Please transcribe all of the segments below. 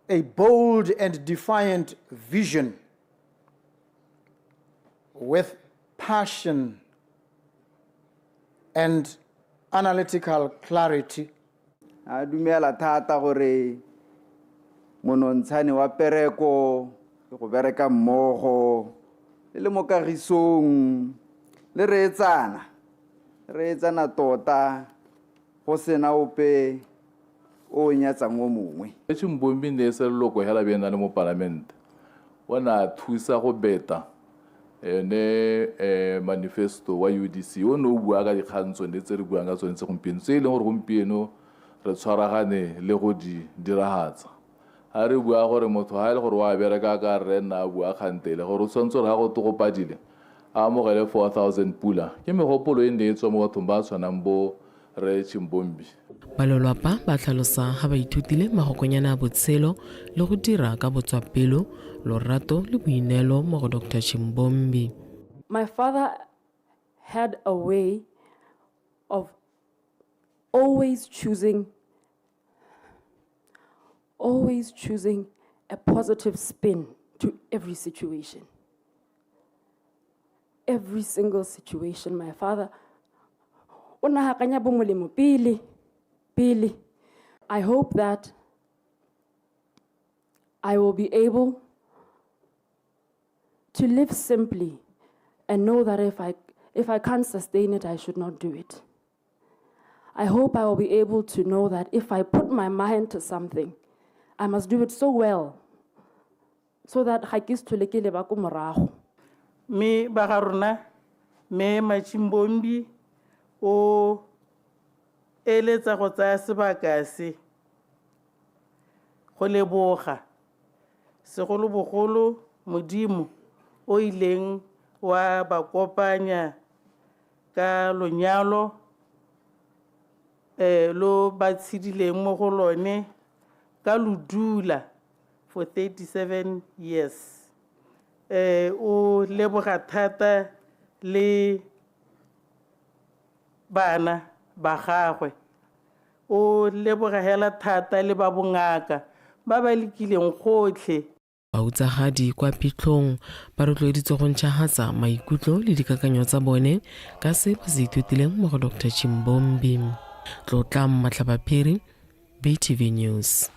A bold and defiant vision with passion and analytical clarity. A dumela thata gore monontshane wa pereko ke go bereka mmogo le le mo kagisong le reetsana, reetsana tota go sena ope o nyatsang o mongwe. Chimbombi ne e se leloko hela be na le mo palamente, o ne a thusa go beta ene manifesto wa UDC o ne o bua ka dikgang tsone tse re buang ka tsone tse gompieno, tse e leng gore gompieno re tshwaragane le go di diragatsa. Ha re bua gore motho ha e le gore wa bereka ka rre nna a bua kgantele gore o tshwanetse gore ha go go padile a amogele 4000 pula, ke megopolo e ne e tswa mo bathong ba tshwanang bo re Chimbombi. Ba lelwapa ba tlhalosa ga ba ithutile magokonyana a botshelo le go dira ka botswapelo, lorato le boineelo mo go Dr Chimbombi. My father had a way of always choosing a positive spin to every situation. Every single situation, my father, o ne a akanya bomolemo pele, pele. I hope that I will be able to live simply and know that if I can't sustain it, I should not do it. I hope I will be able to know that if I put my mind to something, I must do it so well so that ga ke se tlhole ke leba ko morago. Mme ba ga rona, mme Machimbombi o eletsa go tsaya sebaka se go leboga segolobogolo Modimo o ileng wa ba kopanya ka lonyalo lo ba tshedileng mo go lone ka lo dula for 37 years. O leboga thata le bana ba gagwe, o leboga hela thata le ba bongaka ba ba lekileng gotlhe. Bautsagadi kwa phitlhong ba rotloeditswe go ntšhagatsa maikutlo le dikakanyo tsa bone ka se ba se ithutileng mo go Dr Chimbombi. Tlotlang Matlhabaphiri, BTV News.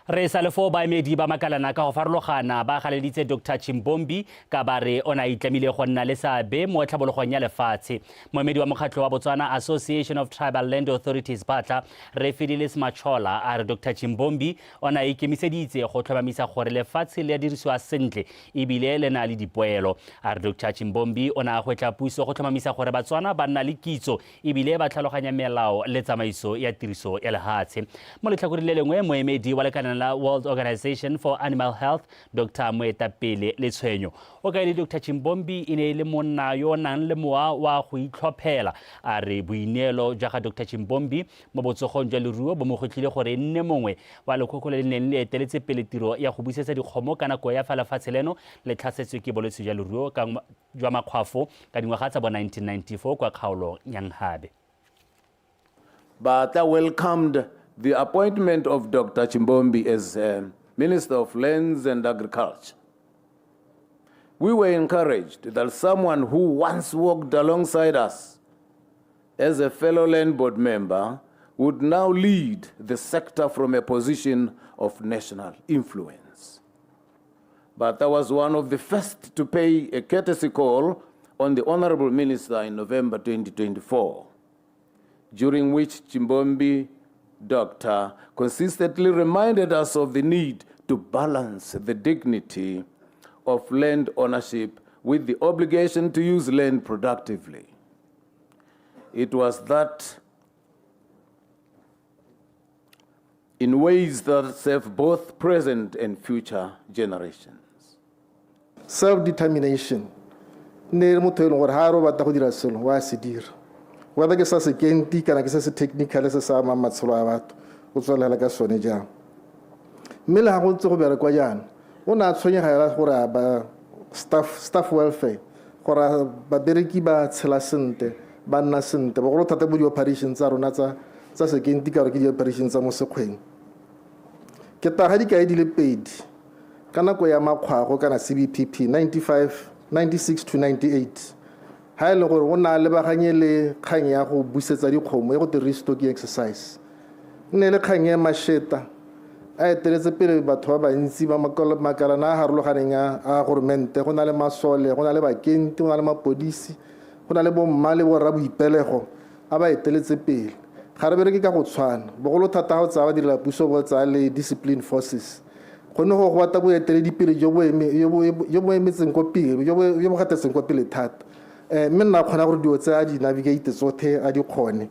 Re sa le foo, baemedi ba makalana ka go farologana ba galeditse Dr Chimbombi ka ba re o ne a itlamile go nna le seabe mo tlhabologong ya lefatshe. Moemedi wa mokgatlho wa Botswana Association of Tribal Land Authorities Batla, re Fidelis Machola, a re Dr Chimbombi o ne a ikemiseditse go tlhomamisa gore lefatshe le a dirisiwa sentle ebile le na le dipoelo. A re Dr Chimbombi o ne a gwetla puso go tlhomamisa gore Batswana ba nna le kitso ebile ba tlhaloganya melao le tsamaiso ya tiriso ya lehatshe. Mo letlhakoreng le lengwe, moemedi wa lekalana la World Organization for Animal Health, Dr Moetapele Letshwenyo, o kaile Dr Chimbombi e ne e le monna yo o nang le mowa wa go itlhophela. A re boineelo jwa ga Dr Chimbombi mo botsogong jwa leruo bo mo gwetlhile gore e nne mongwe wa lekoko le le neng le eteletse pele tiro ya go busetsa dikgomo ka nako ya fa lefatshe leno le tlhasetswe ke bolwetse jwa leruo ka jwa makgwafo ka dingwaga tsa bo 1994 kwa kgaolong ya Nhabe. Batla welcomed the appointment of Dr. Chimbombi as Minister of Lands and Agriculture. We were encouraged that someone who once worked alongside us as a fellow land board member would now lead the sector from a position of national influence. But I was one of the first to pay a courtesy call on the Honorable Minister in November 2024, during which Chimbombi Doctor consistently reminded us of the need to balance the dignity of land ownership with the obligation to use land productively. It was that in ways that serve both present and future generations. Self-determination. Ne motho e leng gore ha re o batla go dira selo wa se dira, whether ke sa sekenti kana ke se se technical se se amang matshelo a batho, o tswelela ka sone jang. Mme le ga go ntse go berekwa jaana, o ne a tshwenyega hela gore a ba staff welfare, gore babereki ba tshela sentle, ba nna sentle, bogolo thata mo di-operation tsa rona tsa sekenti, ka gore ke di-operation tsa mo sekgweng. Ke taga dikai di le pedi ka nako ya makgwago kana CBPP 95, 96 to 98, ha e le gore o ne a lebaganye le kgang ya go busetsa dikgomo e go te restocking exercise. E ne e le kgang e mašeta a eteletse pele batho ba bantsi ba makalana a harologaneng a goromente, go na le masole, go na le bakenti, go na le mapodisi, go na le bomma le borra boipelego a ba eteletse pele. Ga re bereke ka go tshwana, bogolo thata ga o tsaya badirela puso bo tsaya le discipline forces, gonne go batla boeteledipele jo bo emetseng ko pele, jo bo gatetseng ko pele thata. Mme nna kgona gore dilo tse a di navigate tsotlhe a di kgone.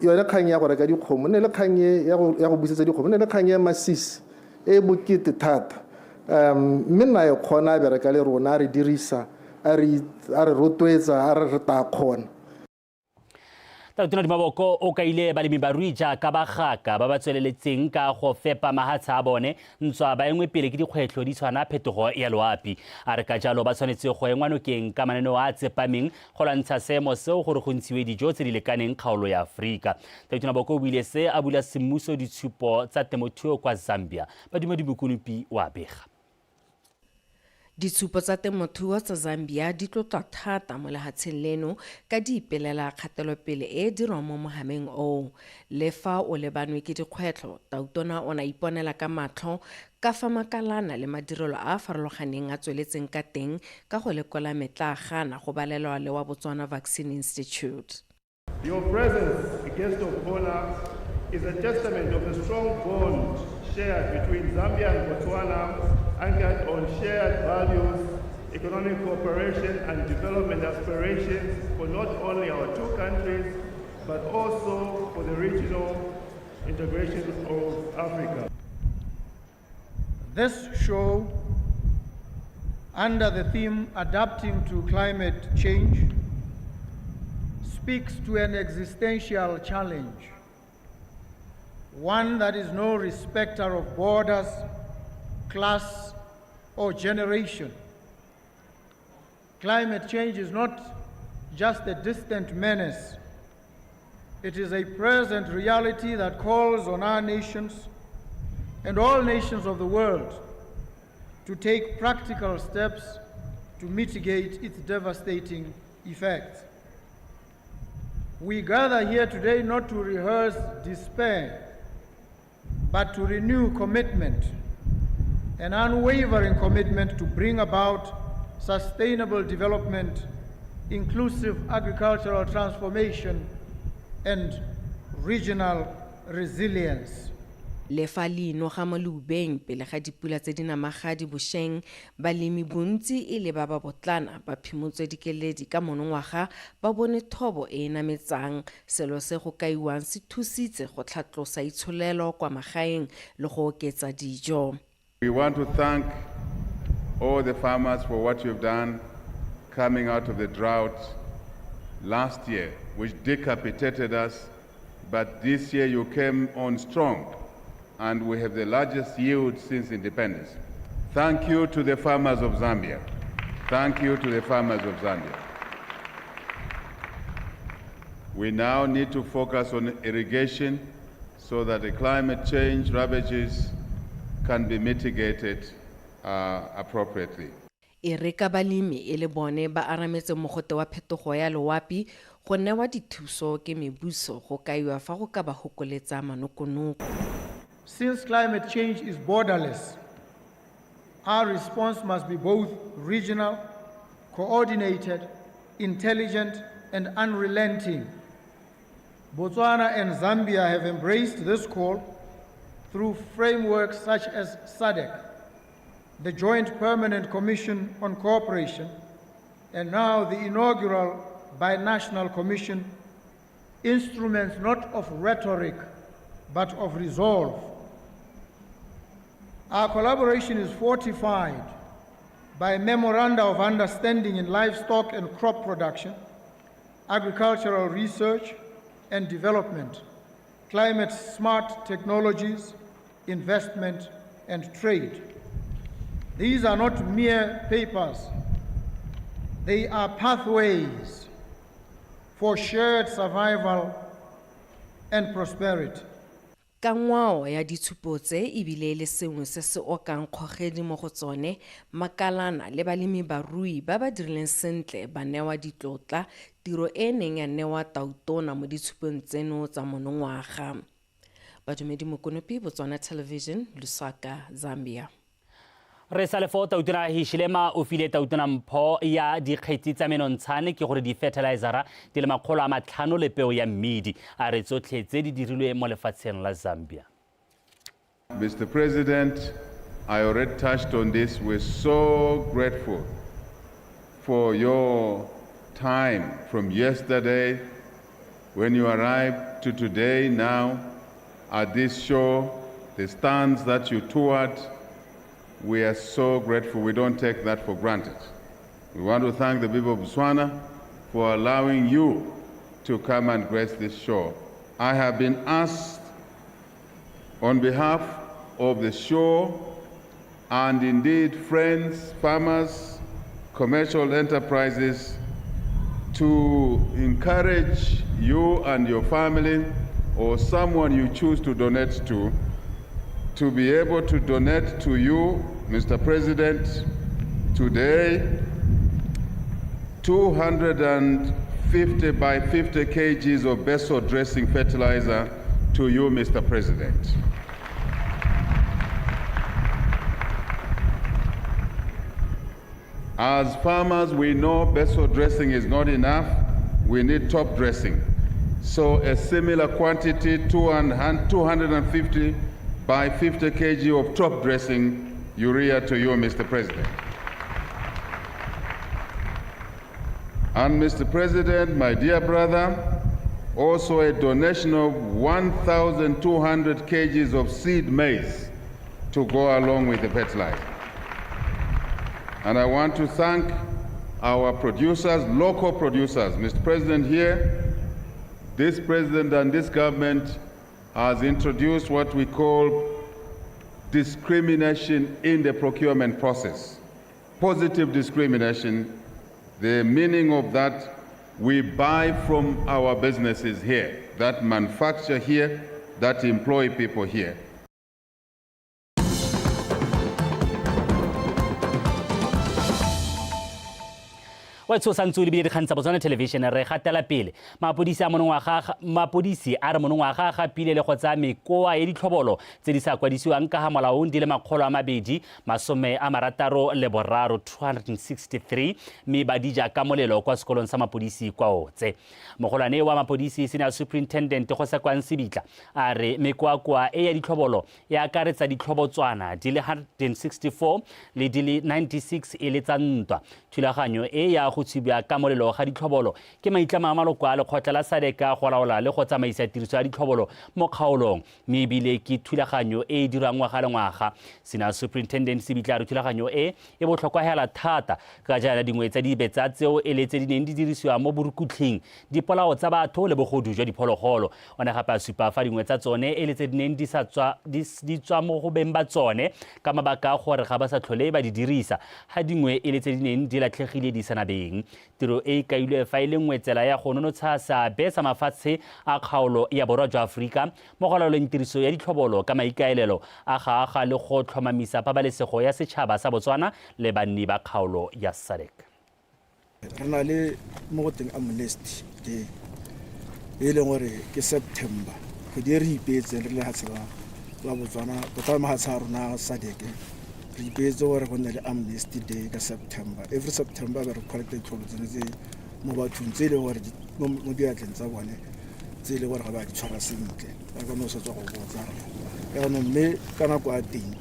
Yone kgang ya go reka dikgomo ne le kgang ya go busetsa dikgomo ne le kgang ya masisi e bokete thata. Mme nna e kgona a bereka le rona, a re dirisa, a re rotloetsa, a re tla kgona. Tautona Duma Boko o kaile balemi barui jaaka bagaka ba ba tsweleletseng ka go fepa mahatsha a bone ntswa ba engwe pele ke dikgwetlho di tshwana phetogo ya loapi. A re ka jalo ba tshwanetse go engwa nokeng ka mananeo a tsepameng go lwantsha seemo seo gore go ntshiwe dijo tse di lekaneng kgaolo ya Aforika. Tautona Boko o buile se a bula semmuso ditshupo tsa temothuo kwa Zambia. Badumedi Bokonopi wa bega. Ditshupo tsa temothuo tsa Zambia di tlotlwa thata mo lehatsheng leno ka di ipelela kgatelopele e e dirwang mo mohameng oo. Le fa o lebanwe ke dikgwetlho, Tautona o ne a iponela ka matlho ka fa makalana le madirelo a a farologaneng a tsweletseng ka teng ka go lekola metlaagana go balelwa le wa Botswana Vaccine Institute. Your presence, a guest of honor, is a testament of the strong bond shared between Zambia and Botswana, anchored on shared values, economic cooperation and development aspirations for not only our two countries, but also for the regional integration of Africa. This show, under the theme Adapting to Climate Change, speaks to an existential challenge, one that is no respecter of borders, class, or generation. Climate change is not just a distant menace. It is a present reality that calls on our nations and all nations of the world to take practical steps to mitigate its devastating effects. We gather here today not to rehearse despair, but to renew commitment, an unwavering commitment to bring about sustainable development, inclusive agricultural transformation, and regional resilience. Le fa le inoga mo leubeng pele ga dipula tse di namagadi bošeng, balemi bontsi e le ba ba botlana ba phimotswe dikeledi ka monongwaga ba bone thobo e e nametsang, selo se go kaiwang se thusitse go tlhatlosa itsholelo kwa magaeng le go oketsa dijo. We want to thank all the farmers for what you've done coming out of the drought last year, which decapitated us, but this year you came on strong, and we have the largest yield since independence. Thank you to the farmers of Zambia. Thank you to the farmers of Zambia. We now need to focus on irrigation so that the climate change ravages can be mitigated appropriately. E re ka balemi e le bone ba arametse mogote wa phetogo ya loapi go newa dithuso ke mebuso go kaiwa fa go ka ba hokoletsa manokonoko. Since climate change is borderless, our response must be both regional, coordinated, intelligent, and unrelenting. Botswana and Zambia have embraced this call through frameworks such as SADC, the Joint Permanent Commission on Cooperation, and now the inaugural Binational Commission, instruments not of rhetoric, but of resolve. Our collaboration is fortified by memoranda of understanding in livestock and crop production, agricultural research and development, climate smart technologies, investment, and trade. These are not mere papers. They are pathways for shared survival and prosperity. Ka ngwao ya ditshupo tse e bile e le sengwe se se okang kgogedi mo go tsone, makalana le balemi-barui ba ba dirileng sentle ba newa ditlotla, tiro e e neng ya newa Tautona mo ditshupong tseno tsa monongwaga. Badumedi Mokonopi, Botswana Television, Lusaka, Zambia. Re sa le foo, Tautona Hichilema o file Tautona mpho ya dikgetsi tsa menontshane, ke gore di-fertilizera di le 500 le peo ya mmidi. A re tsotlhe tse di dirilwe mo lefatsheng la Zambia. Mr. President, I already touched on this. We're so grateful for your time from yesterday when you arrived to today now at this show, the stands that you toured. We are so grateful. We don't take that for granted. We want to thank the people of Botswana for allowing you to come and grace this show. I have been asked on behalf of the show and indeed friends, farmers, commercial enterprises to encourage you and your family or someone you choose to donate to be able to donate to you, Mr. President, today 250 by 50 kgs of basal dressing fertilizer to you, Mr. President. As farmers, we know basal dressing is not enough. We need top dressing. So a similar quantity, 250 by 50 kg of top dressing urea to you, Mr. President. And Mr. President, my dear brother, also a donation of 1,200 kgs of seed maize to go along with the fertilizer. And I want to thank our producers, local producers. Mr. President, here, this president and this government has introduced what we call discrimination in the procurement process. Positive discrimination, the meaning of that, we buy from our businesses here, that manufacture here, that employ people here. Wa tsho santse o lebile dikgang tsa Botswana Television. Re gatela pele. Mapodisi a monongwaga, mapodisi a re monongwaga a gapile le go tsaya mekoa e ditlhobolo tse di sa kwadisiwang ka ga molaong di le 263, 263, mme ba di ja ka molelo kwa sekolong sa mapodisi kwa Otse. Mogolwane wa mapodisi, Senior Superintendent Gosekwang Sebitla, a re mekoakoa e ya ditlhobolo e akaretsa ditlhobotswana di le 164 le di le 96 e le tsa ntwa. Thulaganyo e ya go tshubiwa ka molelo ga ditlhobolo ke maitlamo a maloko a lekgotla la SADC go laola le go tsamaisa tiriso ya ditlhobolo mo kgaolong, mme ebile ke thulaganyo e e dirwang ngwaga le ngwaga. Senior Superintendent Sebitla a re thulaganyo e e botlhokwa hela thata ka jaana dingwe tsa dibetsa tseo e le tse di neng di dirisiwa mo borukutlhing, dipolao tsa batho le bogodu jwa diphologolo. O ne gape a supa fa dingwe tsa tsone e le tse di neng di sa tswa di tswa mo go beng ba tsone ka mabaka a gore ga ba sa tlhole ba di dirisa, ga dingwe e le tse di neng di latlhegile di sana beng. Tiro e e kailwe fa e le nngwe tsela ya go nonotsha seabe sa mafatshe a kgaolo ya borwa jwa Aforika mo go laoleng tiriso ya ditlhobolo ka maikaelelo a ga aga le go tlhomamisa pabalesego ya setšhaba sa Botswana le banni ba kgaolo ya SADC. Re na le mo go teng Amnesty Day, e leng gore ke September, kgwedi e re ipeetseng re le lefatshe la Botswana, tota mafatshe a rona SADC, re ipeetse gore go nne le Amnesty Day ka September. Every September be re collecta ditlholo tsene tse mo bathong tse e leng gore mo diatleng tsa bone, tse e leng gore ga ba di tshwara sentle, ba ka no sa tswa go botsa jaanong. Mme ka nako ya teng,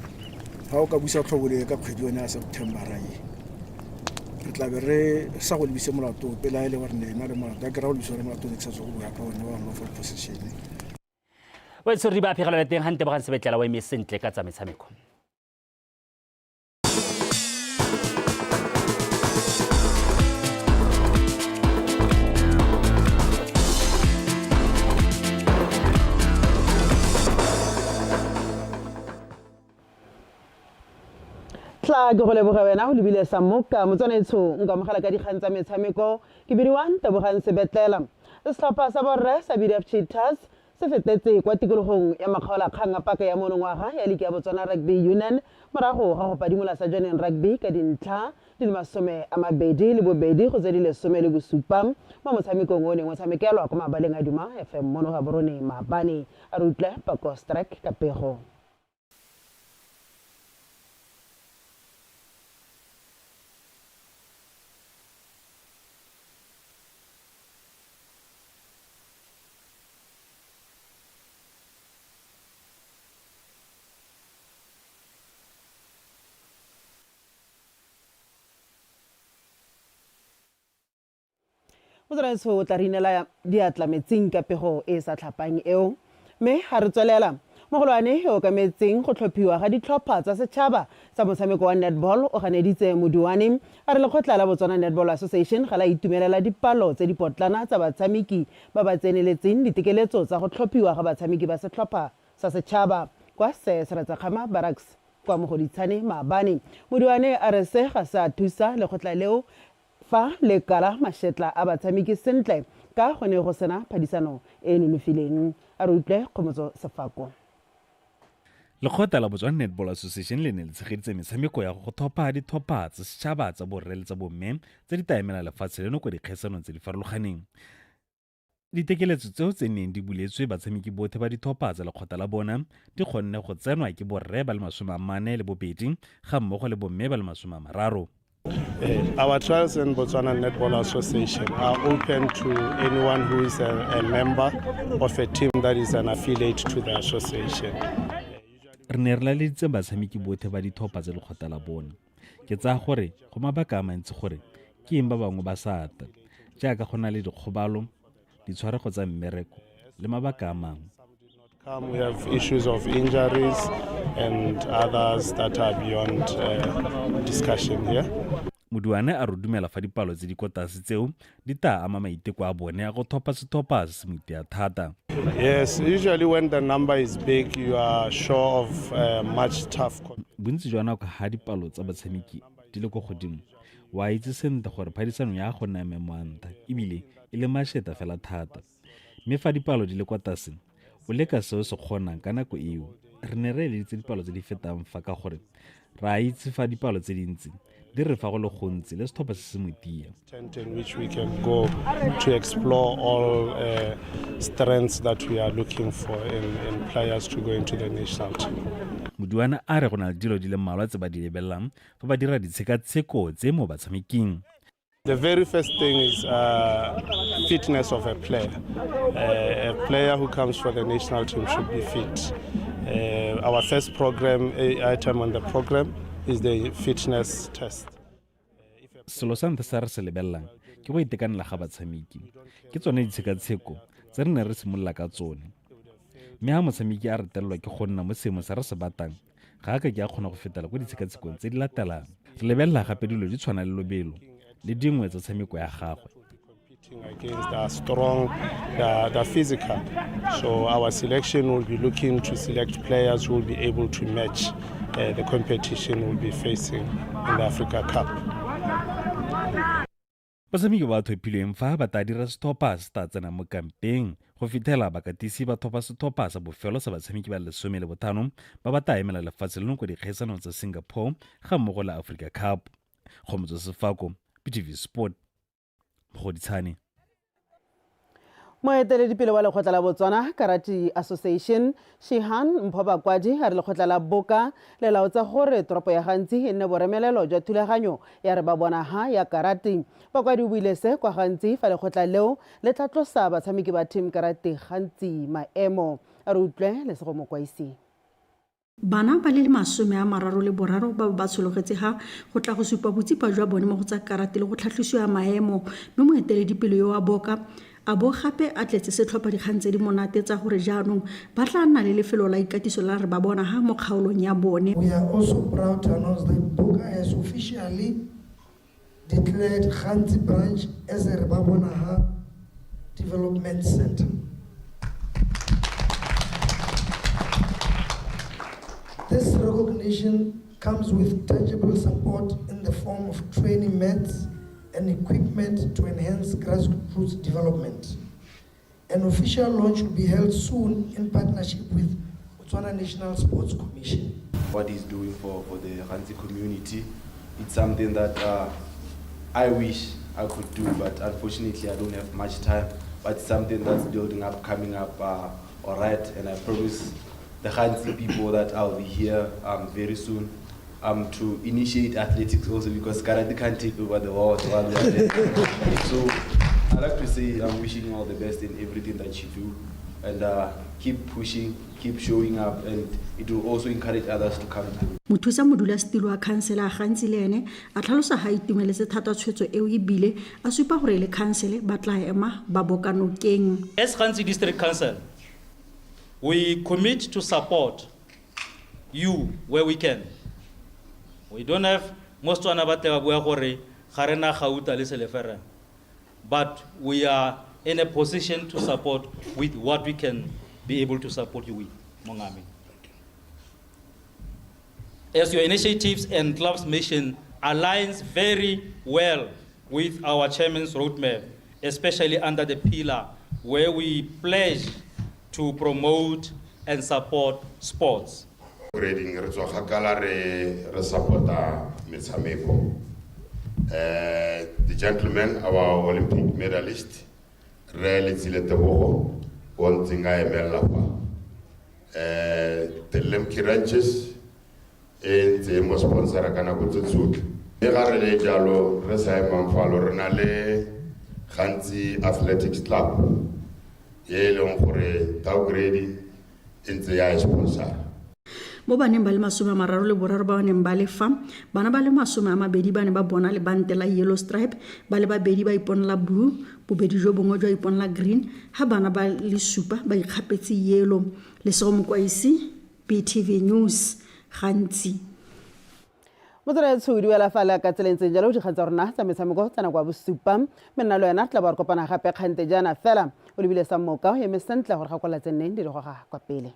ga o ka busa tlhobolo e ka kgwedi yone ya Septembera e, re tlabe re sa go lebise molato ope, la e le gore ne na le molato a kry-a go lebisa one molato ne ke sa tswa go bua ka one wa unlawful possession. O tshweredi ba phegelo ya teng gante bogang sebetlela wa eme sentle ka tsa metshameko. Tla ke go leboga wena go lebile sa moka motswanaetsho nka amogela ka dikgang tsa metshameko. Ke bidiwa Tebogang Sebetlela. Setlhopha sa borre sa BDF Cheetahs se fetetse kwa tikologong ya makgaolakgang a paka ya monongwaga ya liki ya Botswana Rugby Union morago ga go padimola sa Jwaneng Rugby ka dintlha di le 22 go tse di 17 mo motshamekong o neng o tshamekelwa kwa mabaleng a Duma FM mono Gaborone maabane. A re utlwe Pako Strek ka pego. Motswalaetsho o tla re inela diatla metsing ka pego e e sa tlhapang eo. Mme ga re tswelela, mogolwane yo o okametseng go tlhophiwa ga ditlhopha tsa setšhaba tsa motshameko wa netball o ganeditse Moduane a re lekgotla la Botswana Netball Association ga la itumelela dipalo tse dipotlana tsa batshameki ba ba tseneletseng ditekeletso tsa go tlhophiwa ga batshameki ba setlhopha sa setšhaba kwa Sir Seretsakgama Barracks kwa Mogoditshane maabane. Moduane a re se ga se a thusa lekgotla leo fa le kala mashetla a batshameki sentle ka go ne go sena phadisano e e nonofileng. A re utlwe Kgomotso Sefako. Lekgotla la Botswana Netball Association le ne le tshegeditse metshameko ya go thopha dithopha tsa setšhaba tsa borre le tsa bomme tse di tla emela lefatshe leno kwa dikgaisanong tse di farologaneng. Ditekeletso tseo tse neng di buletswe batshameki botlhe ba dithopha tsa lekgotla la bona di kgonne go tsenwa ke borre ba le 42 ga mmogo le bomme ba le 30. Our trials in Botswana Netball Association are open to anyone who is a member of a team that is an affiliate to the association. Re ne re laleditse batshameki botlhe ba dithopha tsa lekgotla la bona. Ke tsaya gore go mabaka a mantsi gore ke eng ba bangwe ba sa ata, jaaka go na le dikgobalo, ditshwarego tsa mmereko le mabaka a mangwe. We have issues of injuries and others that are beyond discussion here. Moduane a re o dumela fa dipalo tse di kwa tlase tseo di tla ama maiteko a bone a go thopha setlhopha se se motia thata. Yes, usually when the number is big, you are sure of much tough. Bontsi jwa nako ha dipalo tsa batshameki di le kwa godimo, wa itse sentle gore phadisano ya go nna maemo a ntlha ebile e le masheta fela thata. Mme fa dipalo di le kwa tlase, o leka se o se kgonang ka nako eo. Re ne re eleditse dipalo tse di fetang fa ka gore re a itse fa dipalo tse dintsi di re fa go le gontsi le setlhopha se se motia. In which we can go to explore all strengths that we are looking for in players to go into the national team. Moduane a re go na le dilo di le mmalwa tse ba di lebelelang fa ba dira ditshekatsheko tse mo batshameking. The very first thing is fitness of a player. A player who comes for the national team should be fit. Our first program item on the program is the fitness test. Selo sa ntlha se re se lebelelang ke go itekanela ga batshameki. Ke tsone ditshekatsheko tse re ne re simolola ka tsone. Mme ha motshameki a retelelwa ke go nna mo seemong se re se batlang, ga a ka ke a kgona go fetela kwa ditshekatshekong tse di latelang. Re lebelela gape dilo di tshwana le lobelo le dingwe tsa tshameko ya gagwe. Against the strong, the physical. So our selection will be looking to select players who will be able to match the competition we'll be facing in the Africa Cup. Batshameki ba thopilweng fa ba tla dira setlhopha se tla tsena mo kampeng go fitlhela bakatisi ba thopha setlhopha sa bofelo sa batshameki ba 15 ba ba tla emela lefatshe leno kwa dikgaisanong tsa Singapore ga mmogo le Africa Cup. Kgomotso Sefako, BTV Sport, Mogoditshane. Moeteledipele wa lekgotla la Botswana Karate Association Shihan Mpho Bakwadi a re lekgotla la Boka le laotsa gore toropo ya Gantsi e nne boremelelo jwa thulaganyo ya re ba bona ha ya karate. Bakwadi o buile se kwa Gantsi fa lekgotla leo le tla tlosa batshameki ba team karate Gantsi maemo. A re utlwe Lesego Mokwaisi. Bana ba le 33 ba bo ba tshologetse ha go tla go supa botsipa jwa bone mo go tsa karate le go tlhatlhosiwa maemo, mme moeteledipele yo wa Boka a bo gape a tletse setlhopha dikgang tse di monate tsa gore jaanong ba tla nna le lefelo la ikatiso la re ba bona ha mo kgaolong ya bone. We are also proud to announce that Boka has officially declared Gantsi branch as a Rebabonaha Development Center. This recognition comes with tangible support in the form of training mats and equipment to enhance grassroots development. An official launch will be held soon in partnership with Botswana National Sports Commission. What he's doing for the Ghanzi community, it's something that I wish I could do, but unfortunately I don't have much time. But it's something that's building up, coming up, all right. And I promise the Ghanzi people that I'll be here very soon to initiate athletics also, because karate can't take over the world while we are there. So I'd like to say I'm wishing you all the best in everything that you do, and keep pushing, keep showing up, and it will also encourage others to come through. Mothusa modulasetilo wa khansele a Ghanzi le ene a tlhalosa ga a itumeletse thata tshwetso eo ebile a supa gore le khansele ba tla ema ba boka nokeng. As Ghanzi District Council, we commit to support you where we can. We don't have most Tswana ba tle ba bua gore ga re na gauta le silefera, but we are in a position to support with what we can be able to support you with, Mongami. As your initiatives and club's mission aligns very well with our chairman's roadmap, especially under the pillar where we pledge to promote and support sports. Grading re tswa kgakala re support-a metshameko. The gentleman, our Olympic medalist, Re Letsile Tebogo, o ntseng a emelela fa. The Lemke Ranches e ntse e mo sponsora ka nako tse tsotlhe. Mme ga re le jalo re sa emang falo, re na le Ghanzi Athletics Club e e leng gore Tau Grady e ntse ya e sponsora. Mo baneng ba le 33 ba ba neng ba le fa, bana ba le 20 ba ne ba bona lebante la yellow stripe, ba le babedi ba iponela blue, bobedi jo bongwe jwa iponela green, ha bana ba le 7 ba ikgapetse yellow. Lesego Mokwaisi, BTV News, Ghanzi. Motsweding o duela fa le ka tsela e ntseng jalo dikgang tsa rona tsa metshameko tsa nako ya bosupa, mme nna le wena tla ba re kopana gape kgante jaana fela o lebile sa moka o eme sentle gore gakolola tse nneng di re goga kwa pele.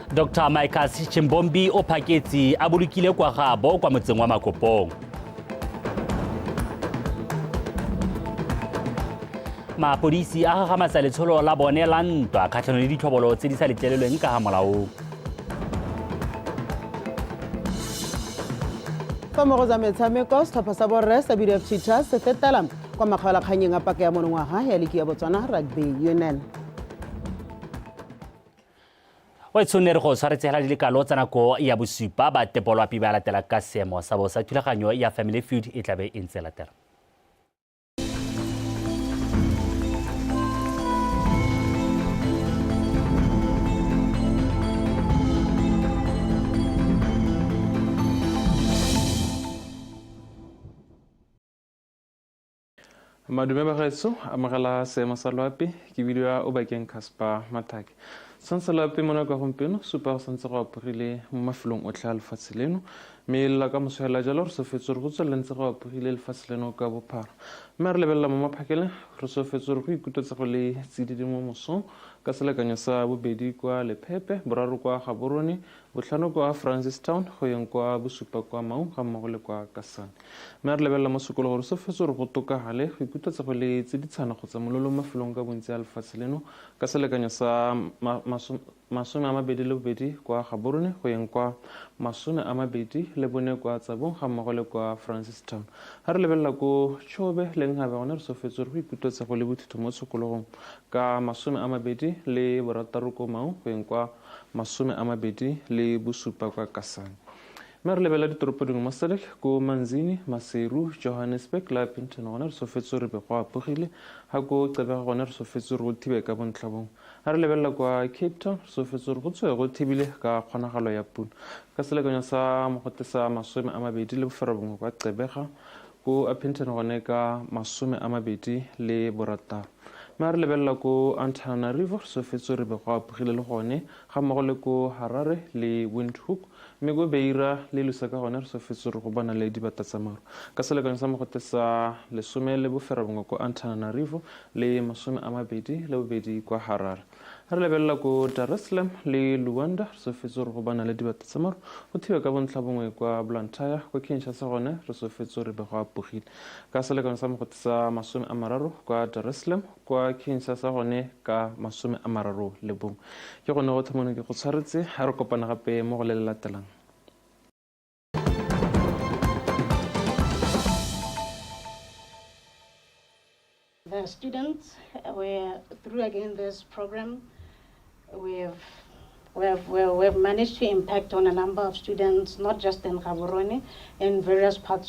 Dr. Micas Chimbombi o phaketse a bolokile kwa gaabo kwa motseng wa Makopong. Mapodisi a gagamatsa letsholo la bone la ntwa kgatlhanong le ditlhobolo tse di sa letlelelweng ka ga molaong. Fa mo go tsa metshameko, setlhopha sa borre sa BDF Cheetahs se fetela kwa makgaolakgannyeng a paka ya monongwaga ya liki ya Botswana Rugby Union. O tshwanne re go tshwaretsegela di lekalo tsa nako ya bosupa ba tepolwapi ba latela ka seemo sa bosa thulaganyo ya Family Feud e tlabe e ntse latela. Madume bagaetsho, amogela seemo sa loapi, ke bidiwa Obakeng Casper Mathake. Santse loapi mo nako ya gompieno, supa go santse go apogile mo mafelong otlhe a lefatshe leno, mme lela ka moso hela jalo re solofetse gore go tswelele ntse go apogile lefatshe leno ka bophara. Mme re lebelela mo maphakeleng, re solofetse gore go ikutlwetse go le tsididi mo mosong ka selekanyo sa bobedi kwa Lephepe, boraro kwa Gaborone, botlhano kwa Francistown, go yeng kwa bosupa kwa Maun ga mmogo le kwa Kasane. Mme re lebelela mo sekolo gore solofetse gore go tokagale go ikutlwetse go le tse ditshana kgotsa mololo mo mafelong ka bontsi a lefatshe leno ka selekanyo sa 22 kwa Gaborone go yeng kwa 24 kwa Tsabong ga mmogo le kwa Francistown. Ha re lebelela ko Chobe le Nhabe gone re solofetse gore go ikutlwetse go le bothitho mo tshokologong ka 26 ko Maun go yeng kwa 27 kwa Kasane. Mme re lebelela ditoropo dingwe mo SADC ko Manzini, Maseru, Johannesburg le Upington gone re solofetse gore be go apogile, ha ko Gqeberha gone re solofetse gore go thibe ka bontlhabongwe. Ha re lebelela kwa Cape Town re solofetse gore go tswe go thibile ka kgonagalo ya pula ka selekanyo sa mogote sa 29 kwa Gqeberha, ko Upington gone ka 26. Mme re lebelela ko Antananarivo re solofetse gore be go apogile le gone ga mmogo le ko Harare le Windhoek, mme ko Beira le Lusaka gone re solofetse gore go bona le dibata tsa maru ka selekanyo sa mogote sa 19 ko Antananarivo le 22 kwa Harare. Re lebelela ko Dar es Salaam le Luanda, re solofetse gore go bana le dibata tsa maru go thiba ka bontlha bongwe kwa Blantyre. Kwa Kinshasa gone re solofetse gore be go apogile ka selekano sa mogote sa 30 kwa Dar es Salaam, kwa Kinshasa gone ka 31. Ke gone go tlhomone ke go tshwaretse, ga re kopana gape mo go le le latelang. The students were through again this program. We've managed to impact on a number of students, not just in Gaborone, in various parts